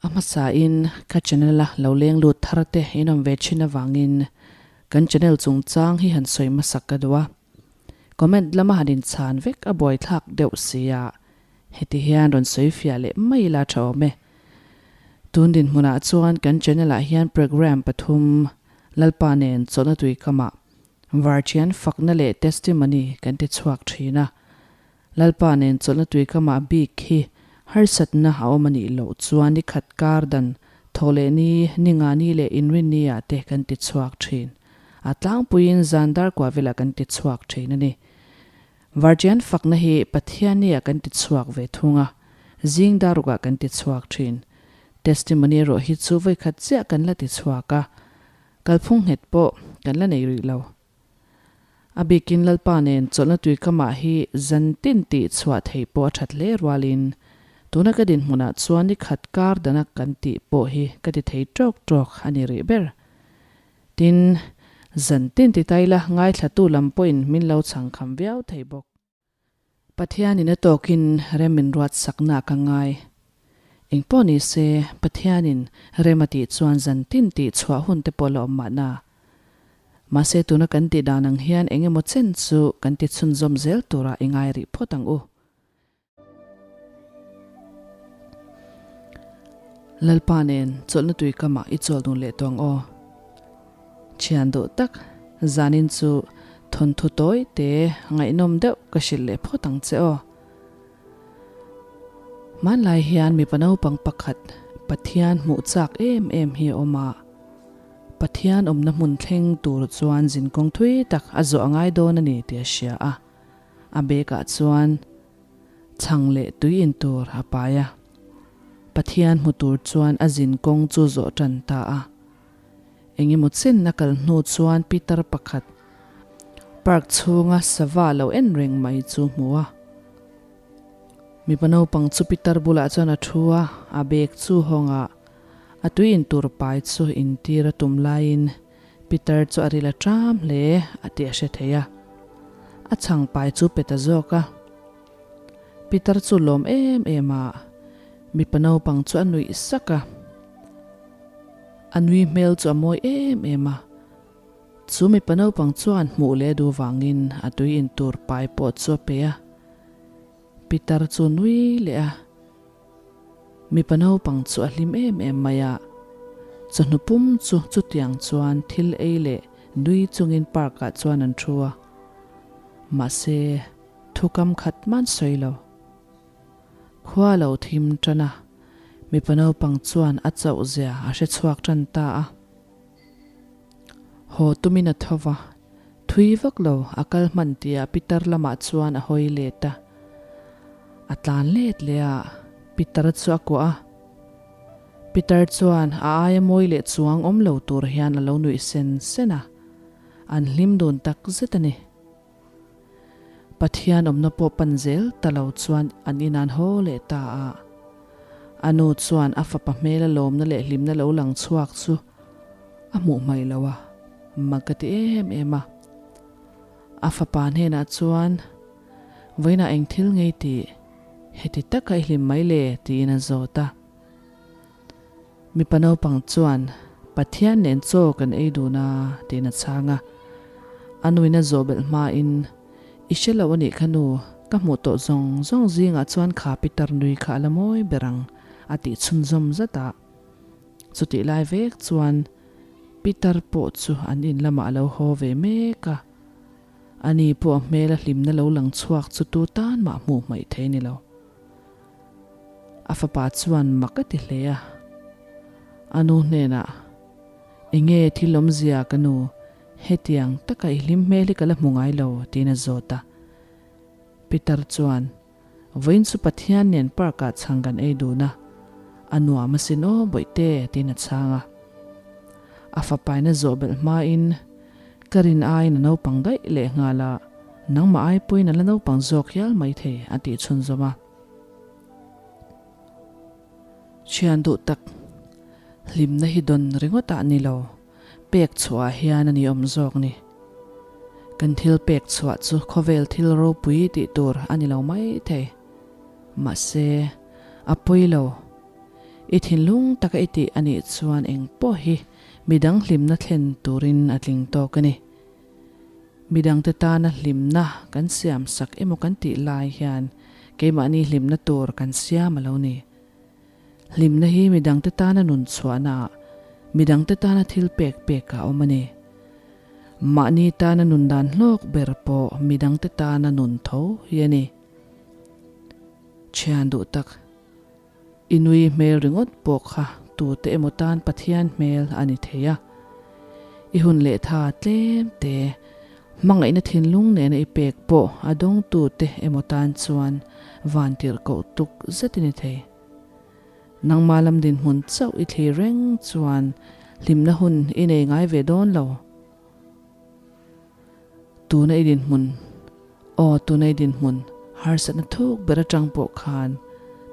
A hmasain ka channel a lo leng lut thar te in awm ve thin avangin kan channel chungchang hi han sawi hmasak ka duh a. Comment lama han inchhan vek a buaithlak deuh sia, heti hian rawn sawi fiah leh mai ila tha awm e. Tun dinhmunah chuan kan channel ah hian program pathum Lalpa nen chawlhna tuikamah Varṭian fakna leh testimony kan ti chhuak thin a. Lalpa nen chawlhna tuikamah bik hi harsatna a awm a nih loh chuan ni khat kar dan thaw leh ni, ni nga ni leh inrinni ah te kan ti chhuak thin. A tlangpuiin zan dar kua velah kan ti chhuak thin a ni. Varṭian fakna hi Pathianni ah kan ti chhuak ve thung a, zing dar rukah kan ti chhuak thin. Testimony erawh hi chu vawikhat chiah kan la ti chhuak a, Kalphung nghet pawh kan la nei rih lo. A bikin Lalpa nen chawlhna tuikamah hi zan tin tih chhuah theih pawh a that hle rualin tuna ka dinhmunah chuan ni khat kar dana kan tih pawh hi ka ti thei tawk tawk a ni rih ber. Tin, zan tin ti ta ila ngaithlatu lam pawhin min lo chhangkham viau thei bawk. Pathianin a tawkin rem min ruat sakna ka ngai. Engpawh ni se, Pathianin rem a tih chuan zan tin tih chhuah hun te pawh la awm mahna. Mahse tuna kan tih dan ang hian eng emaw chen chu kan ti chhunzawm zel turah i ngai rih phawt ang u. Lalpa nen chawlhna tui kamah i chawl dun leh tawng aw. Thian duh tak, zanin chu thawnthu tawi te ngaihnawm deuh ka hrilh leh phawt ang che aw. Hmanlai hian mipa naupang pakhat Pathian hmuh chak em em hi a awm a. Pathian awmna hmun thleng tur chuan zinkawng thui tak a zawh a ngai dawn a ni tih a hria a. A bag ah chuan chhang leh tui in tur a pai a. Pathian hmu tur chuan a zin kawng chu zawh tan ta a. Engemaw chen a kal hnu chuan pitar pakhat park chhunga sava lo en reng mai chu hmu a. Mipa naupang chu pitar bulah chuan a thu a, a bag chu hawng a, a tui in tur pai chu intir a tum laiin pitar chu a ril a ṭam hle a tih a hre thei a. A chhang pai chu pe ta zawk a. Pitar chu lawm em em a, mipa naupang chu a nuih sak a. A nui hmel chu a mawi em em a. Chu mipa naupang chuan hmuh leh duh vangin a tui in tur pai pawh chu a pe a. Pitar chu nui leh a. Mipa naupang chu a hlim em em mai a. Chawhnu pum chu chutiang chuan thil ei leh nui chungin park ah chuan an thu a. Mahse, thukam khat man sawi lo. Khua lo thim tan a, mipa naupang chuan a chauh zia a hre chhuak tan ta a. Haw tumin a tho va, thui vak lo a kal hman tihah pitar lamah chuan a hawi let a. A tlan let leh a, pitar chu a kuah a. Pitar chuan a aia mawi leh chuang awm lo tur hian a lo nuih sen sen a, an hlim dun tak zet a ni. Pathian awmna pawh pan zel ta lo chuan an inan haw leh ta a. A nu chuan a fapa hmela lawmna leh hlimna lo lang chhuak chu a hmuh hmaih lo a, mak a ti em em a. A fapa hnenah chuan, Vawiinah eng thil ngei tih? Heti taka i hlim mai le? tiin a zawt a. Mipa naupang chuan, Pathian nen chaw kan ei dun a, tiin a chhang a. A nuin a zawh belh hmain, I hre lo a nih kha nu, ka hmuh tawh zawng zawng zingah chuan kha pitar nui kha a la mawi ber ang, a tih chhunzawm zat a. Chutih lai vek chuan pitar pawh chu an in lamah a lo haw ve mek a. Ani pawh a hmel a hlimna lo lang chhuak chu tu tan mah hmuh hmaih thei a ni lo. A fapa chuan mak a ti hle a. A nu hnenah, Enge thil awmzia ka nu, hetiang taka i hlim hmel hi ka la hmu ngai lo, tiin a zawt a. Peter chuan, Vawiin chu Pathian nen park-ah chhang kan ei dun a, a nuam asin aw bawihte, tiin a chhang a. A fapain a zawh belh hmain, Ka rin aiin a naupang daih lehnghal a, nangmah ai pawhin a la naupang zawk hial maithei, a tih chhunzawm a. Thian duh tak, hlimna hi dawn ringawt ah ni lo, pek chhuah ah hian a ni awm zawk ni. Kan thil pek chhuah chu khawvel thil ropui tih tur a ni lo mai thei. Mahse, a pawi lo. I thinlung taka i tih a nih chuan eng pawh hi midang hlimna thlen turin a tling tawk a ni. Midangte tana hlimna kan siam sak emaw kan tih lai hian keimahni hlimna tur kan siam a lo ni. Hlimna hi midangte tana nun chhuahnaah, midangte tana thil pek pekah a awm a ni. Mahni tana nun dan hlawk ber pawh midangte tana nun tho hi a ni. Thian duh tak, i nui hmel ringawt pawh kha tute emaw tan Pathian hmel a ni thei a. I hun leh tha tlem te, hmangaihna thinlung nena i pek pawh a dawngtute emaw tan chuan vantirh koh tuk zet i ni thei. Nangma lam dinhmun chauh i thlir reng chuan hlimna hun i nei ngai ve dawn lo. Tuna i dinhmun, aw tuna i dinhmun, harsatna thuk ber atang pawh khan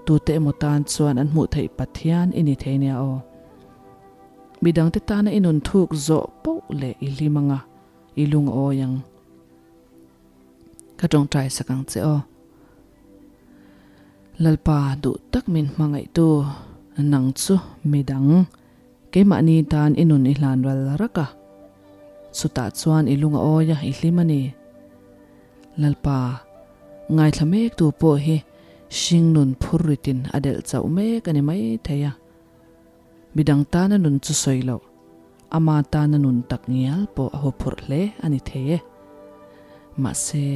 tute emaw tan chuan an hmuh theih Pathian i ni thei nia aw. Midangte tana i nun thuk zawh poh leh i hlim anga i lung a awi ang. Ka tawngtai sak ang che aw. Lalpa duh tak min hmangaihtu nang chu midang keimahni tan i nun i hlan ral rak a, chutah chuan i lung a awi a i hlim a ni. Lalpa, ngaithla mek tu pawh hi hringnun phur ritin a delh chauh mek a ni maithei a. Midang tana nun chu sawi loh, ama tana nun tak ngial pawh a huphurh hle a ni thei e. Mahse,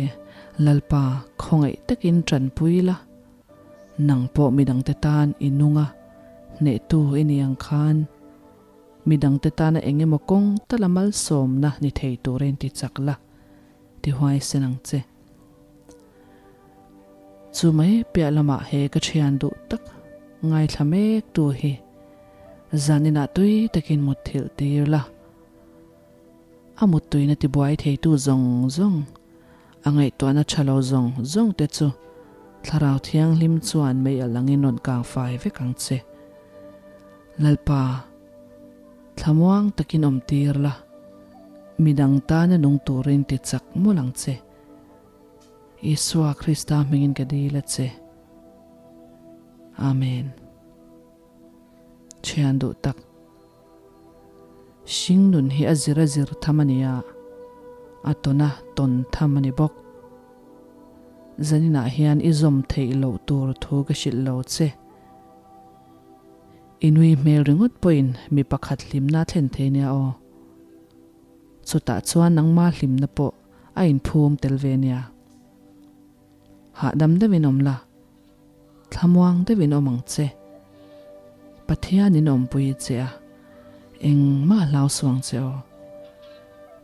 Lalpa khawngaih takin tanpui la, nang pawh midangte tan i nung a, hnehtu i ni ang khan midangte tana eng emaw kawng tala malsawmna ni thei turin ti chak la, ti huaisen ang che. Chu mai piah lamah he ka thian duh tak ngaithla mek tu hi zaninah tui takin mutthilh tir la. A muttuina tibuai theitu zawng zawng, a ngaihtuahna tha lo zawng zawng te chu Thlarau Thianghlim chuan mei alh angin rawn kang fai vek ang che. Lalpa, thlamuang takin awm tir la, midang tana nung turin ti chak mawlh ang che. Isua Krista hmingin ka dil a che. Amen. Thian duh tak. Hring nun hi a zir a zir tham a nia, a tawn a tawn tham a ni bawk. Zaninah hian i zawm theih loh tur thu ka hrilh lo che. I nui hmel ringawt pawhin mi pakhat hlimna a thlen thei nia aw. Chutah chuan nangma hlimna pawh a inphum tel ve nia. Hahdam deuhin awm la, thlamuang deuhin awm ang che. Pathianin awmpui che a, engmah hlau suang che aw.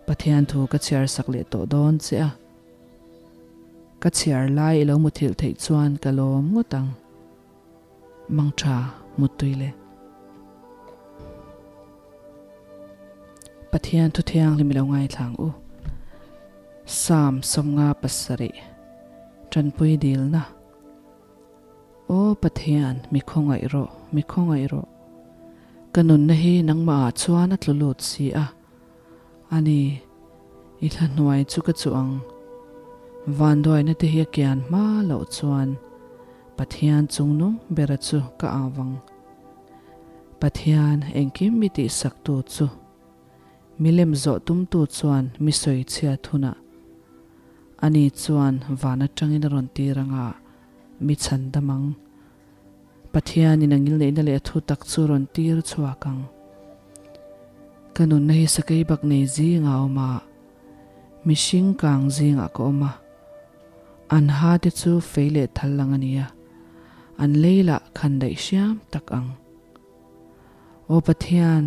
Pathian thu ka chhiar sak leh tawh dawn che a, ka chhiar lai i lo muthilh theih chuan ka lawm ngawt ang. Mangtha Muttui le. Pathian thu thianghlim i lo ngaithlang u. Psalm 57 Tanpui dilna Aw Pathian, mi khawngaih rawh, mi khawngaih rawh. Ka nunna hi nangmah ah chuan a tlu lut si a. A ni, i thla hnuai chu ka chuh ang. Vanduaina te hi a kian hma loh chuan Pathian chungnung bera chu ka au vang. Pathian engkim mi tihsaktu chu, milem zawh tumtu chuan mi sawi chhiat hunah ani chuan van atangin a rawn tir anga mi chhan dam ang. Pathianin a ngilneihna leh a thu tak chu rawn tir chhuak ang. Ka nunna hi sakei bak nei zingah a awm a, mihring kang zingah ka awm a. An ha te chu fei leh thal lang a ni a, an lei lah khan daih hriam tak ang. Aw Pathian,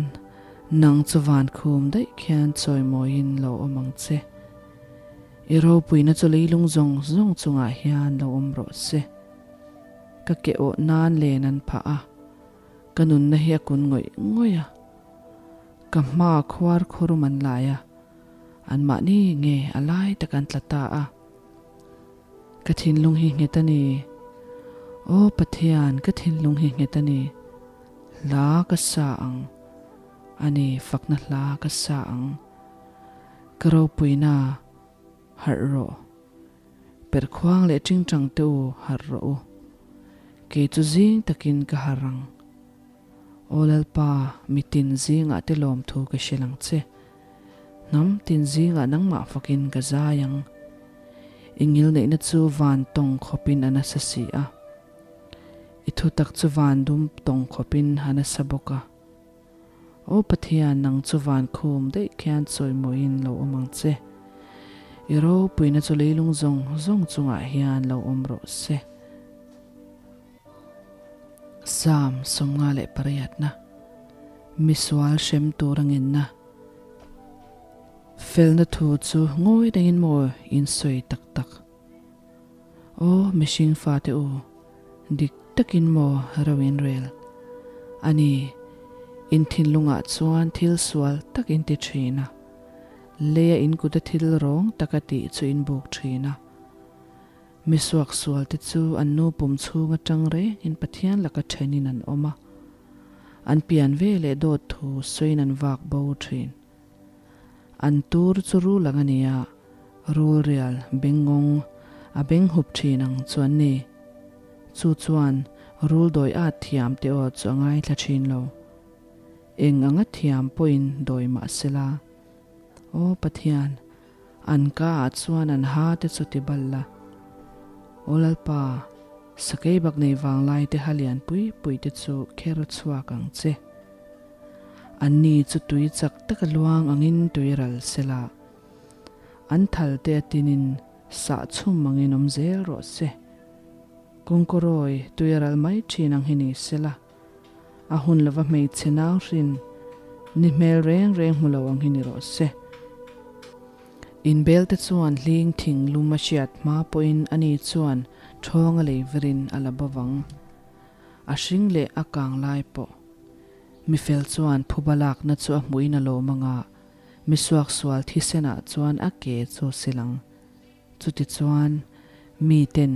nang chu van khum daih khian chawimawiin lo awm ang che. I ropuina chu leilung zawng zawng chungah hian lo awm rawh se. Ka ke awh nan len an phah a, ka nunna hi a kun ngawih ngawih a. Ka hma khuar khurum an lai a, anmahni nge a lai tak an tla ta a. Ka thinlung hi nghet a ni. Aw Pathian, ka thinlung hi nghet a ni. Hla ka sa ang. A ni, fakna hla ka sa ang. Ka ropuina, harh rawh. Perhkhuang leh tingtang te u harh rawh u. Kei chu zing takin ka harh ang. Aw Lalpa, mi tin zingah te lawmthu ka hrilh ang che. Hnam tin zingah nangmah fakin ka zai ang. I ngilneihna chu van tawng khawpin a nasa si a. I thutak chu van dum tawng khawpin a nasa bawk a. Aw Pathian, nang chu van khum daih khian chawimawiin lo awm ang che. I ropuina chu leilung zawng zawng chungah hian lo awm rawh se. Psalm 58 na, Misual hrem tur a ngenna. Felna thu chu ngawi rengin maw in sawi tak tak. Aw mihring fate u, dik takin maw ro in rel? A ni, in thinlungah chuan thil sual tak in ti thin a, leia in kuta thil rawng taka tih chu in buk thin a. Mi suaksualte chu an nu pum chhung atang rengin Pathian laka thenin an awm a, an pian ve leh dawt thu sawiin an vak bo thin. An tur chu rul ang a ni a, rul rial bengngawng a beng hup thin ang chu an ni. Chu chuan rul dawi at thiam te aw chu a ngaithla thin lo. Eng anga thiam pawhin dawi mah se la. Aw Pathian, an ka ah chuan an ha te chu ti bal la. Aw Lalpa, sakei bak nei vanglai te ha lian pui pui te chu kher chhuak ang che. Anni chu tui chak taka luang angin tui ral sela, an thal te a tinin sah chhum angin awm zel rawh se. Kawngkawrawi tui a ral mai thin ang hi ni sela, a hun lova hmeichhe nau hrin ni hmel reng reng hmu lo ang hi ni rawh se. Inbel te chuan hling thing lum a hriat hma pawhin ani chuan ṭhawng a lei virin a la bo vang. A hring leh a kang lai pawh. Mi fel chuan phuba lakna chu a hmuhin a lawm ang a, mi suaksual thisenah chuan a ke chu a sil ang. Chutichuan, miten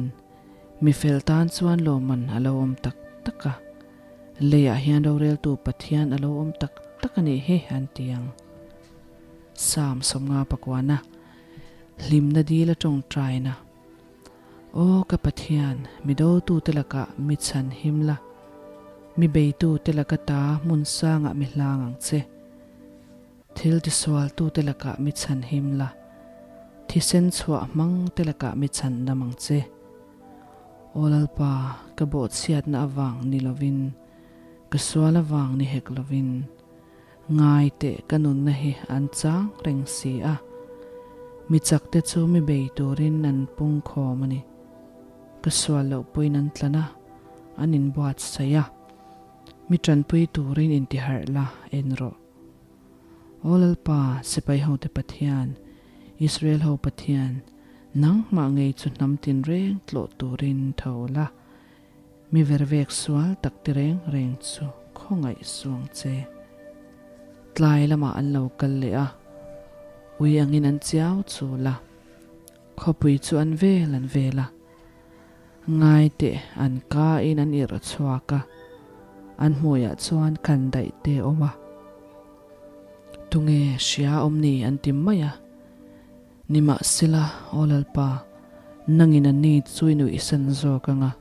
mi fel tan chuan lawmman a lo awm tak tak a, leiah hian roreltu Pathian a lo awm tak tak a nih hi an ti ang. Psalm 59, Hlimna dil a tawngtaina. Aw ka Pathian, mi dotute lakah mi chhan him la, mi beitute laka ta hmun sangah mi hlang ang che. Thil tisualtute lakah mi chhan him la, thisen chhuah hmangte lakah mi chhan dam ang che. Aw Lalpa, ka bawhchhiatna avang ni lovin, ka sual avang ni hek lovin, Ngai teh ka nunna hi an chang reng si a, mi chakte chu mi bei turin an pung khawm a ni. Ka sual loh pawhin an tlan a, an inbuatsaih a, mi tanpui turin intiharh la en rawh. Aw Lalpa, sipai hote Pathian, Israel ho Pathian, nangmah ngei chu hnam tinreng tlawh turin tho la. Mi vervek sual tak ti reng reng chu khawngaih suang che. Tlai lamah an lo kal leh a, ui angin an chiau chul a, khawpui chu an vel an vel a. Ngai teh an ka in an irh chhuak a, an hmuiah chuan kan daih te awm a. Tunge hria awm ni an ti mai a. Nimahsela, Aw Lalpa, nangin an ni chu i nuihsan zawk ang a,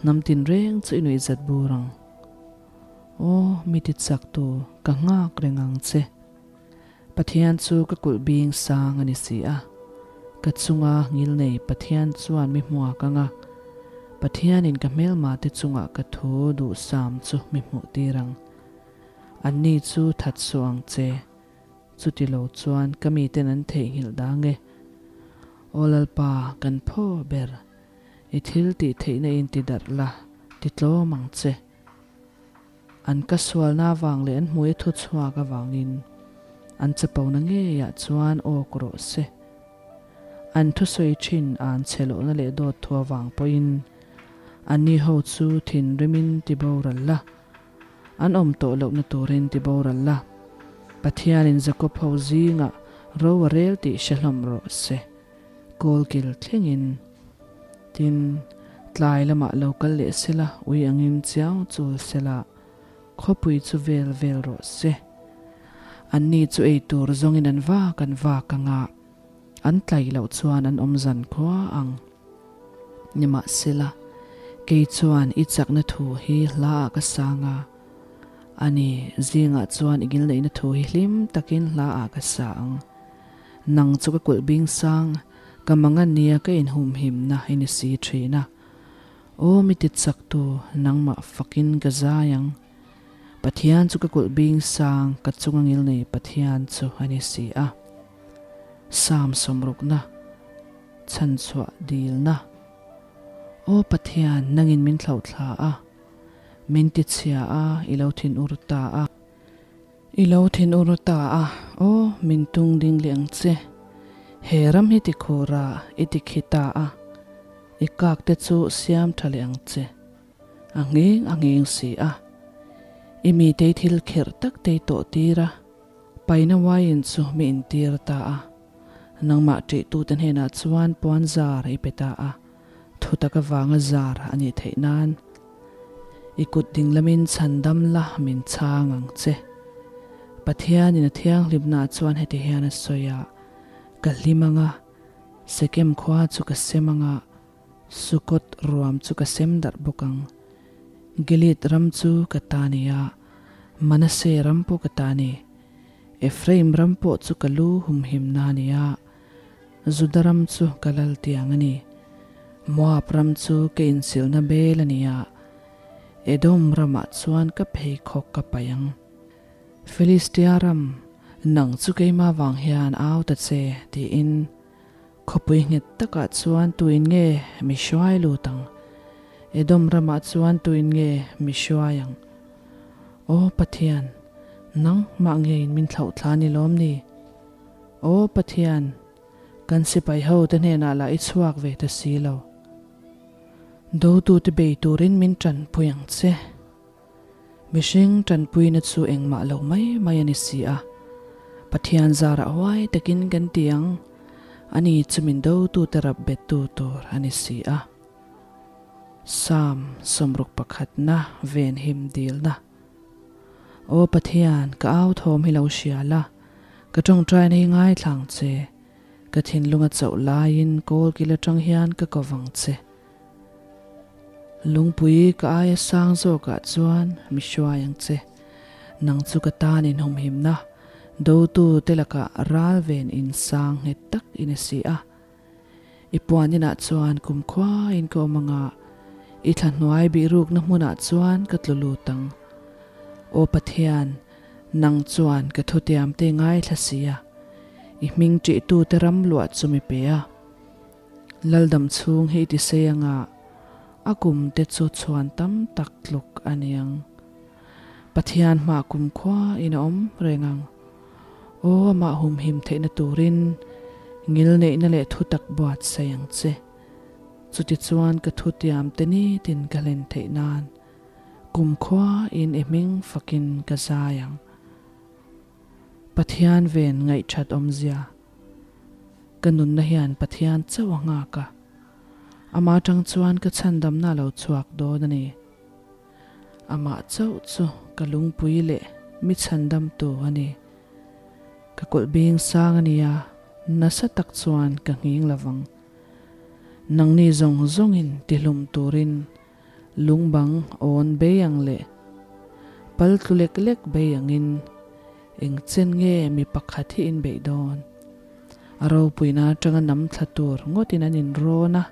hnam tinreng chu i nuihzat bur ang. Aw, mi tichaktu, ka nghak reng ang che. Pathian chu ka kulh bing sang a ni si a, ka chunga ngilnei Pathian chuan mi hmuak ang a, Pathianin ka hmelmate chungah ka thu duhsam chu mi hmuhtir ang. Anni chu that suh ang che. Chuti lo chuan ka miten an theihnghilh dang e. Aw Lalpa, kan phaw ber. I thil tih theihna in ti darh la, ti tlawm ang che. An ka sualna avang leh an hmui a thu chhuak avangin an chapona ngeiah chuan awk rawh se. An thusawi thin an chhe lohna leh dawt thu avang pawhin anni ho chu thinrimin ti boral la. An awm tawh lohna turin ti boral la, Pathianin Jakob ho zingah ro a rel tih hre hlawm rawh se, kawlkil thlengin. Tin, tlai lamah lo kal leh sela, ui angin chiau chul sela, khawpui chu vel vel rawh se. Anni chu ei tur zawngin an vak an vak ang a, an tlai loh chuan an awm zan khua ang. Nimahsela, kei chuan i chakna thu hi hlaah ka sang a. A ni, zingah chuan i ngilneihna thu hi hlim takin hla ah ka sa ang. Nang chu ka kulh bing sang, ka mangan nia ka inhumhimna i ni si thin a. Aw mi ti chaktu, nangmah fakin ka zai ang. Pathian chu ka kulh bing sang, ka chunga ngilnei Pathian chu a ni si a. Psalm sawmrukna, Chhanchhuah dilna. Aw Pathian, nangin min thlauhthla a, min tichhia a, i lo thinur ta a. I lo thinur ta a, aw, min tung ding leh ang che. He ram hi tikhur a, i tikhi ta a, i kak te chu siam tha leh ang che. A ngheng a ngheng si a, i mitei thil kherh tak te i tawh tir a, paina uaiin chu mi intir ta a. Nangmah ṭihtute hnenah chuan puan zar i pe ta a, thutak avanga zar a nih theih nan. I kut ding lamin chhandam la min chhang ang che. Pathianin a thianghlimnaah chuan heti hian a sawi a, Ka hlim ang a, Sekem khua chu ka sem ang a, Sukot ruam chu ka sem darh bawk ang. Gilead ram chu ka ta ni a, Manasseh ram pawh ka ta ni. Ephraim ram pawh chu ka lu humhimna a ni a, Juda ram chu ka lal tiang a ni. Moab ram chu ka insilna bel a ni a, Edom ramah chuan ka pheikhawk ka paih ang. Filistia ram, nang chu keimah vang hian au ta che, tiin khawpui nghet takah chuan tuin nge mi hruai lut ang? Edom ramah chuan tuin nge mi hruai ang? Aw Pathian, nangmah ngeiin min thlauh thla ni lawm ni? Aw Pathian, kan sipai ho te hnenah lah i chhuak ve ta si lo. Dotute bei turin min tanpui ang che. Mihring tanpuina chu engmah lo mai mai a ni si a. Pathian zarah huai takin kan ti ang, ani chu min dotute rap bettu tur a ni si a. Psalm 61 na venhim dilna. Aw Pathian, ka au thawm hi lo hria la, ka tawngtaina hi ngaithla ang che. Ka thinlung a chauh laiin kawl kil atang hian ka ko vang che. Lungpui ka aia sang zawkah chuan mi hruai ang che. Nang chu ka tan inhumhimna, dotu te lakah ral ven insang nghet tak i ni si a. I puan inah chuan kumkhuain ka awm anga, i thla hnuai bihrukna hmunah chuan ka tlu lut ang. Aw Pathian, nang chuan ka thutiamte ngaithla si a, i hming ṭihtute ram luah chu mi pe a. Laldam chhung hi i ti sei anga, a kumte chu chhuan tam tak tluk a ni ang. Pathian hmah kumkhuain a awm reng ang. Aw, amah humhim theihna turin ngilneihna leh thutak buatsaih ang che. Chutichuan ka thutiam te nitin ka hlen theih nan kumkhuain i hming fakin ka zai ang. Pathian ven ngaihthat awmzia ka nunna hian Pathian chauh a nghak a, amah atang chuan ka chhandamna a lo chhuak dawn a ni. Amah chauh chu ka lungpui leh mi chhandamtu a ni. Ka kulh bing sang a nia, nasa tak chuan ka nghing lovang. Nangni zawng zawngin tihlum turin lungbang awn bei ang leh pal tlu lek lek bei angin engchen nge mi pakhat hi in beih dawn? A ropuina atanga nam thla tur ngawtin an inrawn a,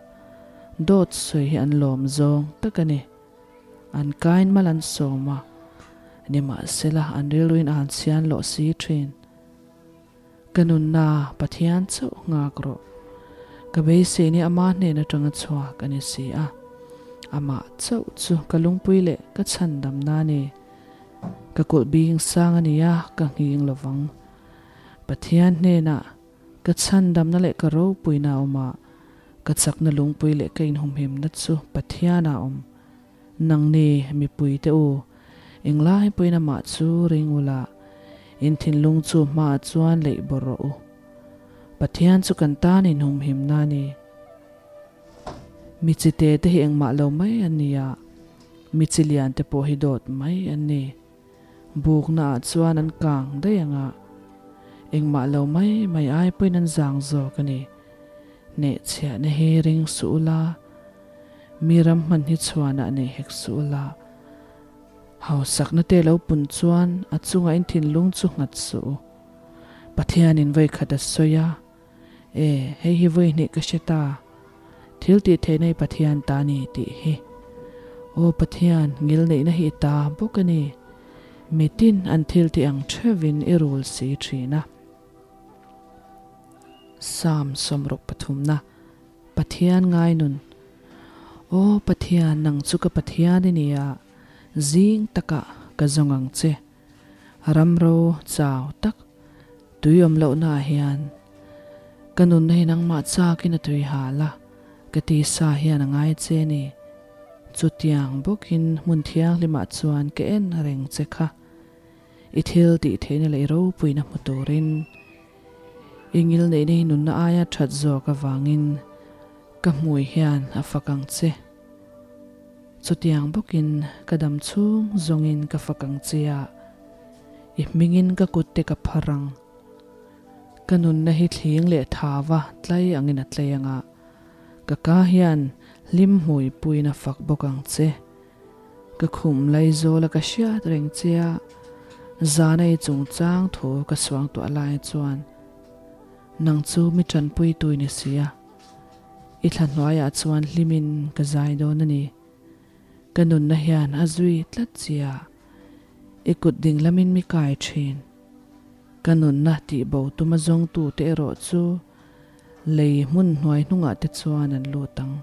dawt sawi hi an lawm zawng tak a ni. An kain mal an sawm a, nimahsela an rilruin a han chhian lawh si thin. Ka nunna Pathian chauh nghak rawh. Ka beisei ni ama hnen atanga chhuak a ni si a. Amah chauh chu ka lungpui leh ka chhandamna a ni. Ka kulh bing sang a ni a, ka nghing lovang. Pathian hnenah Ka chhandamna leh ka ropuina a awm a, ka chakna lungpui leh ka inhumhimna chu Pathian ah a awm. Nangni, mipuite u, englai pawhin amah chu ring ula, in thinlung chu hmaah chuan leih bawrh rawh u. Pathian chu kan tan inhumhimna a ni. Mi chi te te hi engmah lo mai an ni a, mi chi lian te pawh hi dawt mai an ni. Bukna ah chuan an kang daih ang a, engmah lo mai mai ai pawhin an zang zawk a ni. Hnehchhiahna hi ring suh ula, mi ram hman hi chhuanah nei hek suh ula. Hausakna te lo pun chuan a chunga in thinlung chu nghat suh u. Pathianin vawi khat a sawi a, E, hei hi vawi hnih ka hre ta. Thil tih theihna hi Pathian ta a ni tih hi. Aw Pathian, ngilneihna hi i ta bawk a ni. Mitin an thil tih ang theuhin i rul si thin a. Psalm 63 Pathian ngai nun Aw Pathian, nang chu ka Pathian i ni a, zing takah ka zawng ang che. Ramro chau tak tui awm lohnaah hian ka nunna hi nangmah chakin a tui hal a, ka tisa hian a ngai che a ni. Chutiang bawkin hmun thianghlimah chuan ka en reng che kha. I thil tih theihna leh i ropuina hmu turin i ngilneihna hi nunna aia that zawk avangin ka hmui hian a fak ang che. Chutiang bawkin ka dam chhung zawngin ka fak ang che a, i hmingin ka kutte ka phar ang. Ka nunna hi thling leh thava tlai angin a tlei ang a, ka ka hian hlim hmui puiin a fak bawk ang che. Ka khum Laizawla ka hriat reng che a, zana i chungchang thu ka suangtuah lai chuan nang chu mi tanpui tu i ni si a, i thla hnuaiah chuan hlimin ka zai dawn a ni. Ka nunna hian a zui tlat che a, i kut ding lamin mi kai thin. Ka nunna tihbo tuma zawngtute erawh chu lei hmun hnuai hnungah te chuan an lut ang.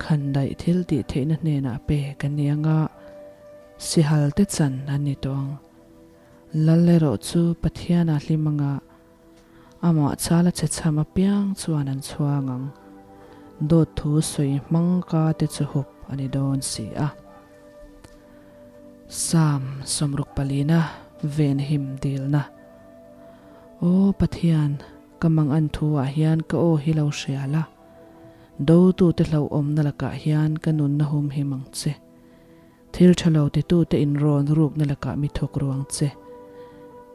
Khandaih thil tih theihna hnenah pek a ni anga sihal te chan an ni tawh ang. Lal erawh chu Pathiana hlim anga amah chala che chham apiang chuan an chhuang ang. Dawt thu sawi hmang ka te chu hup a ni dawn si a. Psalm 64 Venhim Dilna Aw Pathian, ka mang an thu ah hian ka aw hi lo hria la. Dotute hlauhawmna lakah hian ka nunna humhim ang che. Thil tha lo titute inrawn rukna lakah mi thawk ru ang che.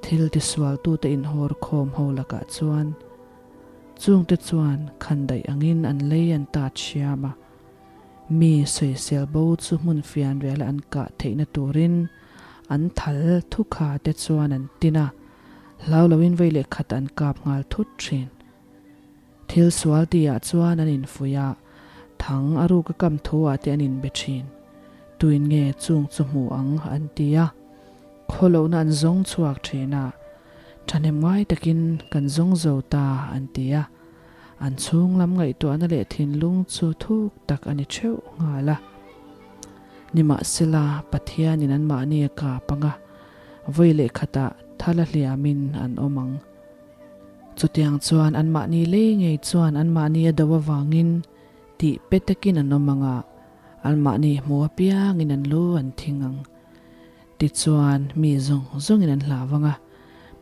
Thil tisualtute inhawr khawm ho lakah chuan chungte chuan khandaih angin an lei an tat hriam a. Mi sawisel bo chu hmun fianriala an kah theihna turin an thal thukha te chuan an tin a, hlau loin vei leh khat an kap nghal thut thin. Thil sual tihah chuan an infuih a, thang a ruk a kam thu ah te an inbe thin. Tuin nge chung chu hmu ang an ti a, khawlohna an zawng chhuak thin a, thahnem ngai takin kan zawng zo ta an ti a, an chhung lam ngaihtuahna leh thinlung chu thuk tak a ni theuh nghal a. Nimahsela, Pathianin anmahni a kap ang a, vawi leh khatah thala hliamin an awm ang. Chutiang chuan anmahni lei ngei chuan anmahni a do avangin tih pe takin an awm ang a, anmahni hmu apiangin an lu an thing ang. Tichuan, mi zawng zawngin an hlau ang a,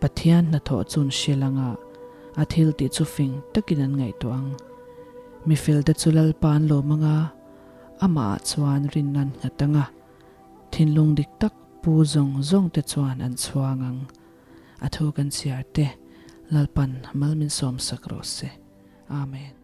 Pathian hnathawh chu an hrilh ang a, a thil tih chu fing takin an ngaihtuah ang. Mi felte chu Lalpa an lawm ang a, amahah chuan rinna an nghat ang a, thinlung dik tak pu zawng zawngte chuan an chhuang ang. A thu kan chhiar te Lalpan mal min sawm sak rawh se. Amen.